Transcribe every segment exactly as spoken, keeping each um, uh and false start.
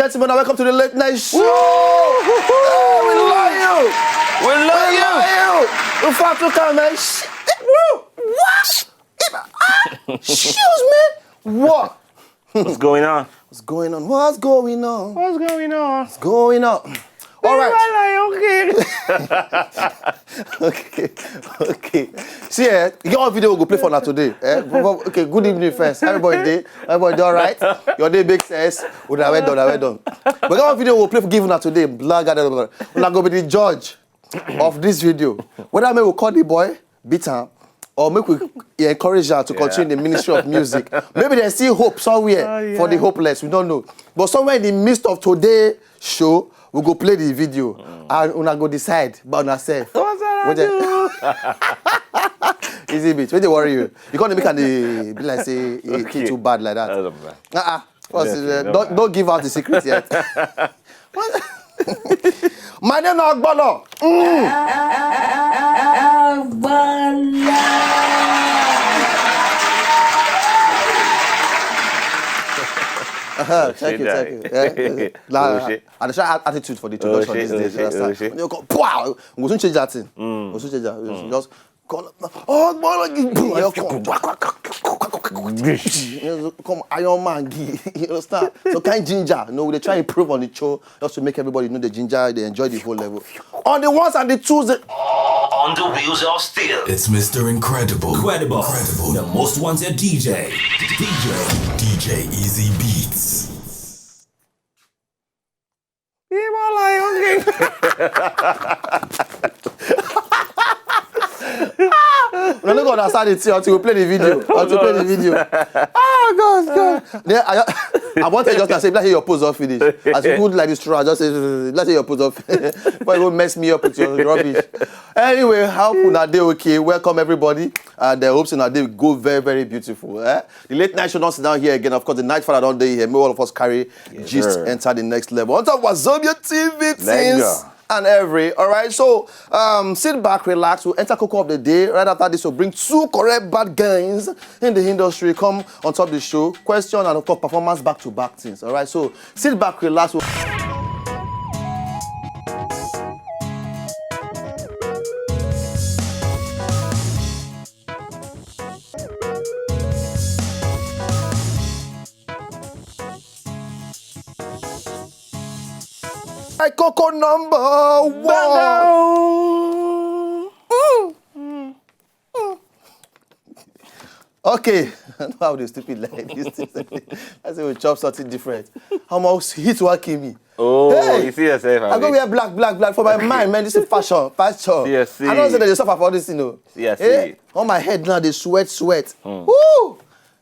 Gentlemen, welcome to the late night show. Hey, we love you. We love you. In fact, look at my shit. Woo! What? Ah, excuse me. What? What's going on? What's going on? What's going on? What's going on? What's going on? All right. Okay. Okay. See, eh, your video will go play for now today. Eh? Okay, good evening, friends. Everybody day, everybody all right? Your day makes sense. Una well done, well done. But your video will play for give una today. Blah, blah, blah, blah. Una go be the judge of this video. Whether me will call the boy, beat am, or make we encourage am to continue the ministry of music. Maybe there's still hope somewhere for the hopeless. We don't know. But somewhere in the midst of today show, we go play the video and una go decide by una sef. What's that? Easy bit. Wait, they worry you. You can't make an be like say it too bad like that. Uh-uh. Don't, don't give out the secret yet. My name na Ogbolo. Mm. Uh-huh, thank you, thank you. Yeah, yeah. Nah, I dey try attitude for the introduction these days. You understand? When you go, wow, we go soon change that thing. We go soon change that. Just call up, oh, boy, like, boom, I come. Yes, come, Iron Man, you understand? So kind ginger, you know, we dey try improve on the show just to make everybody know the ginger, they enjoy the whole level. On the ones and the twos, the On the wheels of steel. It's Mister Incredible. Incredible. Incredible. The most wanted D J. D J. D J Easy Beats. People like, okay. No, no, God, I started to until we play the video. Until we play the video. Oh God, God. Then I, I wanted just to say, like your pose off finish. As you put like this, I just say, let's say your pose off. But it will mess me up with your rubbish. Anyway, how una dey? Okay, welcome everybody. And I hope una dey go very, very beautiful. Eh? The late night show don sit down here again. Of course, the night father don dey here. May all of us carry gist enter the next level. On top of Wazobia T V things and every. All right, so um, sit back, relax. We'll enter Coco of the day. Right after this, we'll bring two correct bad guys in the industry. Come on top of the show. Question and, of course, performance back to back things. All right, so sit back, relax. We'll My Coco number one. Mm. Mm. Okay, I know how they stupid like this. I say we chop something different. How much hit one kill me? Oh, hey, you see yourself. I go wear black, black, black for my mind, man. This is fashion, fashion. Yes, I don't say that they suffer for this, you know. Yes, hey, on my head now they sweat, sweat. Mm. Woo!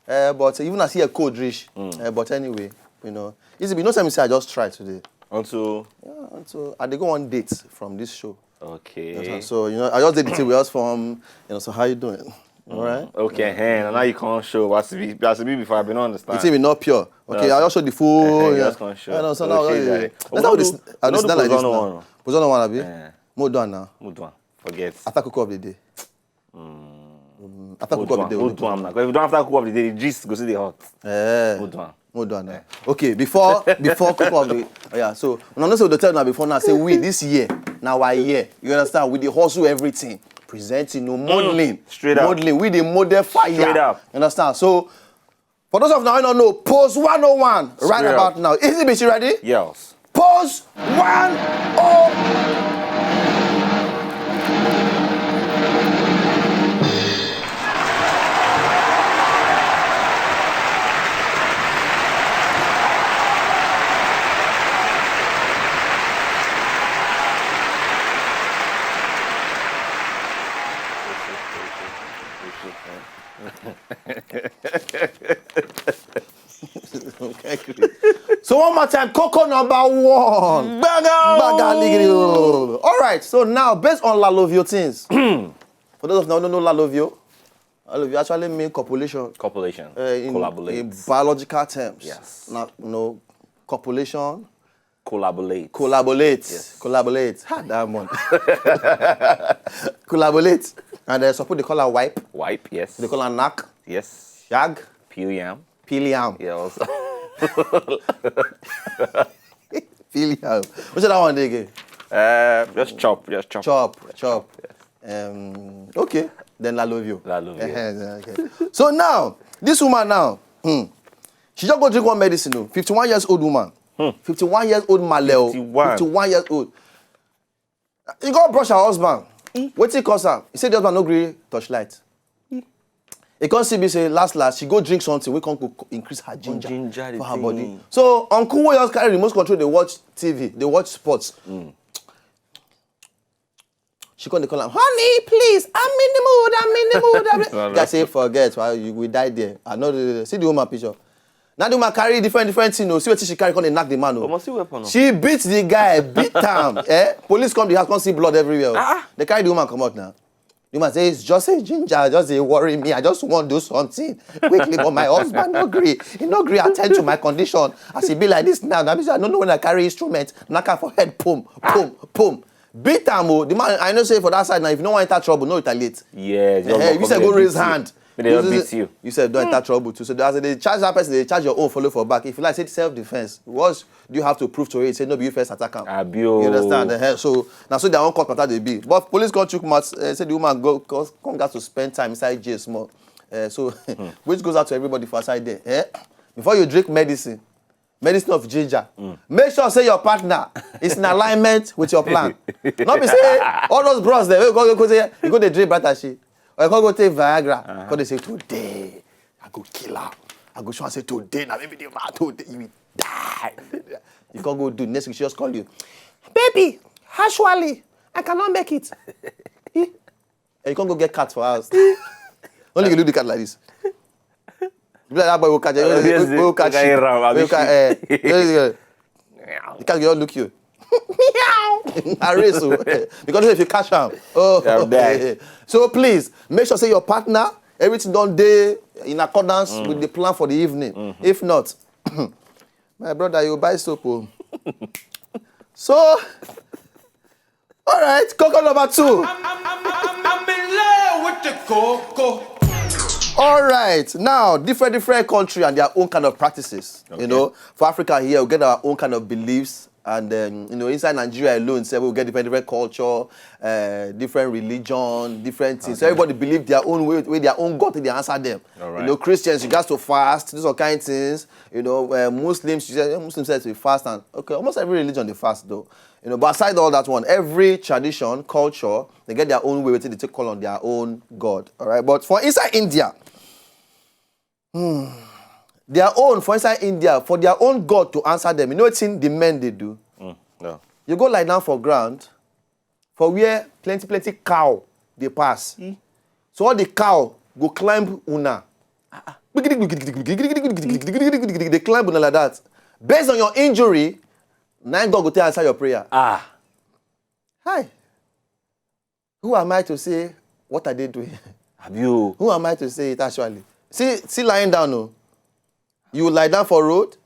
Uh, but even as here cold rich. Mm. Uh, but anyway, you know, easy. You know, say I just try today. Until yeah, until I dey go on date from this show. Okay. So you know, I just did the thing we asked from. You know, so how you doing? All right. Okay, yeah. Hey, now you can't show. As be, as be before, I been understand. It's even not pure. Okay, I just show the full. Yeah, yeah. Just can't show. Yeah, no, so now okay, that's how this. I just like this now. Put on one, abi. Mo done now. Mo done. Forget. After cook up the day. Mm. After cook up the day. Mo do am now. If you don't after cook up the day, the gist go see the hot. Eh. Mo do am. Mo do am now. Okay, before before cook up the oh yeah, so una know say we dey tell una before now say we this year na our year. You understand? We dey hustle everything. Presenting, no modeling. Straight up. Modeling, we dey model fire. Straight up. You understand? So for those of now who don't know, pose one oh one right about now. Easy, bitch, you ready? Yes. Pose one oh. So one more time, Coco number one. Baga! Baga Ligiri. All right, so now, based on Lalovio things, for those of now who don't know Lalovio, Lalovio actually mean copulation. Copulation. Uh, in, collaborate. In biological terms. Yes. Now, you know, copulation. Collaborate. Collaborate. Yes. Collaborate. Ha, that one. Collaborate. And uh, suppose they call her wipe. Wipe, yes. They call her knack. Yes. Shag. Peel yam. Peel yam. Yeah, also. Feel you. What's that one dey again? Uh, just chop, just chop. Chop, chop. Um, okay, then I love you. I love you. Okay. So now, this woman now, hmm, she just go drink one medicine. Oh, fifty-one years old woman. Hmm. fifty-one years old Maleo. fifty-one. fifty-one years old. You go brush her husband. Mm. Wetin cause am? He said the husband no gree touch light. Mm. He come see me say last last she go drink something wey come go increase her ginger, ginger for her body. So uncle wey just carry remote control dey watch T V, dey watch sports. Mm. She come dey call am, "Honey, please, I'm in the mood, I'm in the mood." I'm in... I say, "Forget, why you will die there." I know. See the woman picture. Now the woman carry different different thing. Oh, see what she carry, come dey knock the man. Oh, must see weapon. Oh. She beat the guy, beat am. Eh? Police come the house, come see blood everywhere. Oh. Ah. They carry the woman come out now. The woman say, "It's just a ginger, just dey worry me. I just want to do something quickly, but my husband no gree. He no gree attend to my condition. As he be like this now, that means I don't know when I carry instrument, knock her for head, boom, boom, boom." Beat am. Oh, the man, I know say for that side now, if you no wan enter trouble, no retaliate. Yeah, just... Eh, if you say go raise hand, they don't beat you. You say don't enter trouble too. So as they charge that person, they charge your own follow for back. If you like say self defense, what do you have to prove to it? Say no be you first attack am. Abi o. You understand? Eh, so now so their own court matter dey be. But police come chook mouth, eh, say the woman go come, come got to spend time inside jail small. Eh, so which goes out to everybody for outside there. Eh? Before you drink medicine, medicine of ginger. Mm. Make sure say your partner is in alignment with your plan. Not be say all those bros there, you go, go say, you go dey drink Bright Ashi, or you go, go take Viagra, uh-huh, go dey say, "Today I go kill her. I go show her say today na maybe the man today you will die." You can't go do next week. She just call you, "Baby, actually, I cannot make it." And you can't go get cat for house. Only you do the cat like this. You be like that boy will catch it. Will catch it. The cat will look you. Meow. Arrest you. Because if you catch him, oh, so please make sure say your partner, everything don dey in accordance with the plan for the evening. Mm-hmm. If not, my brother, you buy soap. Oh. So, all right, coco number two. I'm in love with the coco. All right, now different different country and their own kind of practices. Okay. You know, for Africa here, we get our own kind of beliefs, and um, you know, inside Nigeria alone, say we get different different culture, uh, different religion, different things. Okay. So everybody believe their own way, way their own God they answer them. All right. You know, Christians, you got to fast, do some kind of things. You know, uh, Muslims, you say, Muslims say to fast, and okay, almost every religion they fast though. You know, but aside all that one, every tradition, culture, they get their own way, wetin they take call on their own God. All right, but for inside India, hmm, their own, for inside India, for their own God to answer them, you know what the men they do? Mm, no. You go lie down for ground, for where plenty plenty cow they pass. Mm. So all the cow go climb una. They climb una like that. Based on your injury, na God go take answer your prayer. Ah. Hi. Who am I to say what are they doing? Abi o. Who am I to say it actually? See, see lying down, no. You lie down for road,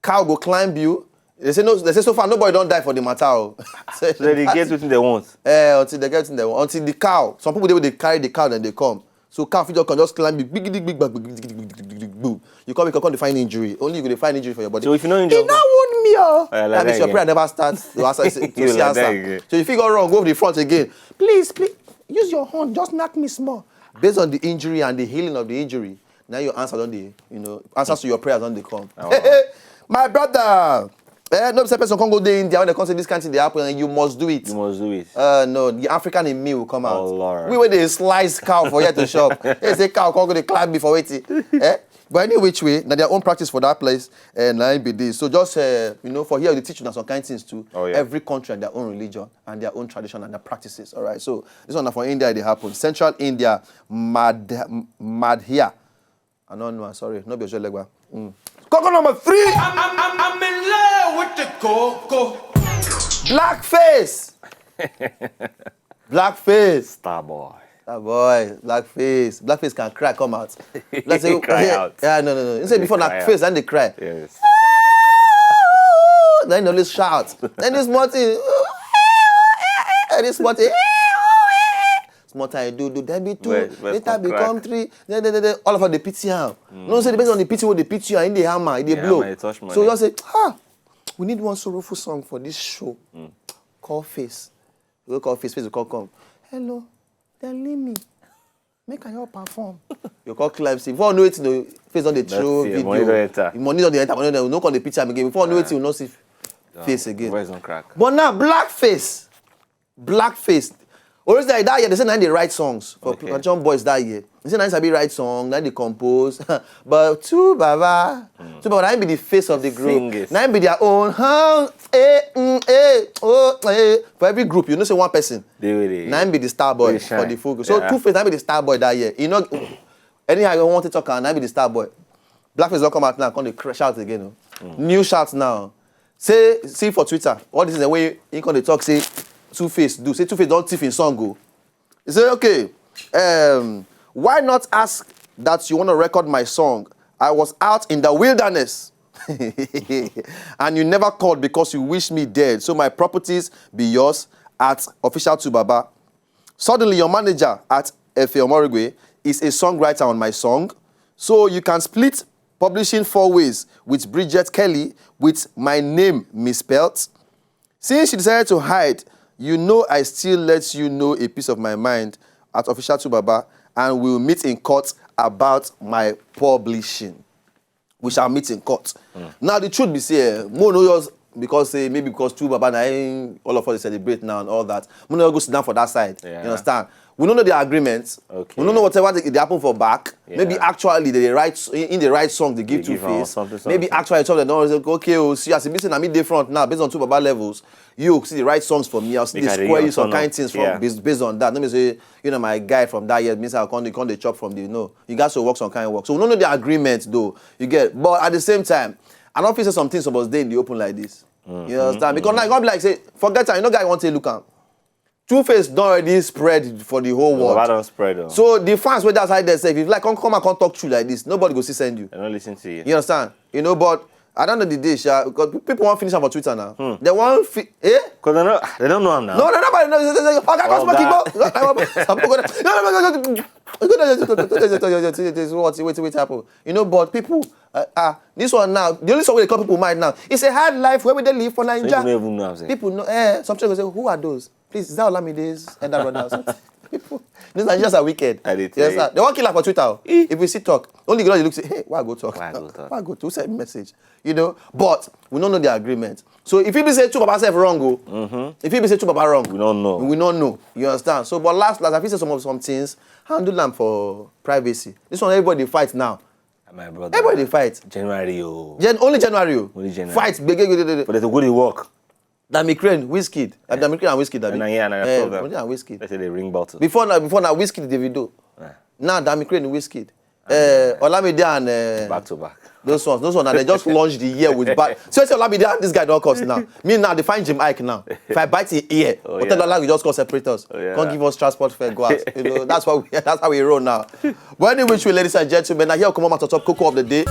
cow go climb you. They say no. They say so far nobody don't die for the matter. Oh. So they get wetin they want. Eh, until they get wetin they want. Until the cow. Some people they will they carry the cow, then they come. So cow fit just come, just climb you, big, big, big, big, big, big, big, big, boom. You come, you come to find injury. Only you go dey find injury for your body. So if you no injure, e no wound me, oh. That means your prayer never start to answer, to see answer. So if you go wrong, go the front again. Please, please, use your hand, just knock me small. Based on the injury and the healing of the injury, now your answer don dey, you know, answers to your prayers don dey come. Oh. My brother, eh, no be say person come go dey India when they come say this kind thing dey happen and you must do it. You must do it. Uh, no, the African in me will come out. Oh, Lord. We wey dey slice cow for here to shop. They say cow come go dey climb me for wetin. Eh? But any which way, na their own practice for that place, eh, na im be this. So just, eh, you know, for here, they teach you some kind things too. Oh, yeah. Every country and their own religion and their own tradition and their practices. All right. So this one na for India, they happen. Central India, Mad Madhya. I don't know. Sorry, no be Ojolegba. Mm. Coco number three. I'm, I'm, I'm in love with the coco. Blackface. Blackface. Star boy. Star boy. Blackface. Blackface can cry, come out. Let's say, cry out. Yeah, no, no, no. You say before that face, then they cry. Yes. Then they always shout. Then this small thing. Then this small thing. Small time do do, then be two, later become three. Then, then, then, then all of us dey pity am. Mm. No say the person on the pity wey dey pity you and the hammer, e dey blow. So you just say, ah, We need one sorrowful song for this show. Call Face. We go call Face, Face go come come. "Hello, dem leave me. Make I help perform." You call climb, see, before I know it, you know, Face don dey throw video. Money don enter. Money don dey enter, money don, no call the picture again. Before I know it, you no see Face again. Voice don crack. But now, Blackface. Blackface. Always like that year, they say na him dey write songs for Plantation Boys that year. They say na him sabi write song, na him dey compose. But Two Baba, Two Baba, na him be the face of the group. Sing it. Na him be their own. Huh? Eh, mm, eh, oh, eh. For every group, you know say one person. Dey with it. Na him be the star boy for the full group. So Two Face, na him be the star boy that year. You know, anyhow you want to talk, na him be the star boy. Blackface don come out now, come dey cr-, shout again. Oh. New shout now. Say, see for Twitter, all this is the way he come dey talk, say Two Face do. Say Two Face don thief him song, go. He say, "Okay, um, why not ask that you wanna record my song? I was out in the wilderness." "And you never called because you wish me dead. So my properties be yours at Official Two Baba. Suddenly, your manager at Efe Omorigwe is a songwriter on my song. So you can split publishing four ways with Bridget Kelly with my name misspelt. Since you decided to hide, you know I still let you know a piece of my mind at Official Two Baba, and we'll meet in court about my publishing. We shall meet in court." Now, the truth be say, eh, mo no just because say maybe because Two Baba na him all of us dey celebrate now and all that. Mo no go sit down for that side. You understand? We no know the agreement. Okay. We no know whatever dey, dey happen for back. Maybe actually they write s-, in, in the right song they give Two Face. Maybe actually some of them don say, "Okay, oh, see, as e be say na me dey front now, based on Two Baba levels, you see the right songs for me. I'll still square you some kind things from based, based on that." Let me say, you know, my guy from that year, means I come, come dey chop from the, no. You guys to work some kind of work. So we don't know the agreement though. You get, but at the same time, I don't feel say some things suppose dey in the open like this. You understand? Because now e come be like say, forget am, you know, guy want to look am. Two Face don already spread for the whole world. Don spread. So the fans wey dey outside there sef, if like come, come and come talk true like this, nobody go still send you. They don't listen to you. You understand? You know, but at the end of the day, sha, because pe-, people wan finish am for Twitter now. They wan fi-, eh? 'Cause they no, they don't know am now. No, no, nobody knows. Oga, come smoke Igbo. Some people go there. No, no, no, no, no. What, wait, wait, happen. You know, but people, uh, uh, this one now, the only song wey dey come people mind now, it's a hard life wey we dey live for Naija. People no even know am sef. People know, eh, some people go say, "Who are those?" Please, is that Olamide's elder brother or something? People, these Nigerians are wicked. I dey tell you. They wan kill am for Twitter. If we see talk, only God dey look say, "Hey, why I go talk? Why I go talk? Why I go talk? Who send message?" You know, but we don't know the agreement. So if he be say Two Baba sef wrong, oh, if he be say Two Baba wrong, we don't know. We don't know. You understand? So, but last, last, I feel say some of some things, handle am for privacy. This one, everybody dey fight now. My brother. Everybody dey fight. January, oh. Gen-, only January, oh. Only January. Fight, gbege, gbege, gbege. But they go dey work. Dami Crane, Wizkid. Uh, Dami Crane and Wizkid, abi? And yeah, and I Eh, saw them. Only and Wizkid. They say they ring bottle. Before now, before now, Wizkid, Davido. Yeah. Now, Dami Crane, Wizkid. Uh, Olamide and, uh, back to back. Those ones, those ones, and they just launched the year with back. So, so Olamide and this guy don't cost now. Me now, they find Jim Ike now. If I bite him ear, oh, Otedola will just come separate us. Oh, yeah. Come give us transport fare, go out. You know, that's what we, that's how we roll now. But anyway, ladies and gentlemen, now here come on to top cocoa of the day.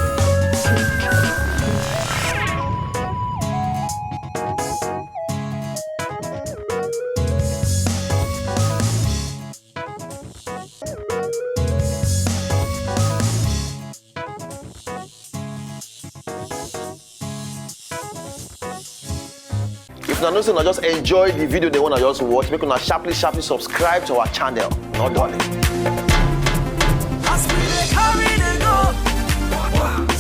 If una know say una just enjoy the video, they wanna just watch, make una sharply, sharply subscribe to our channel. No darling. As we dey carry dey go.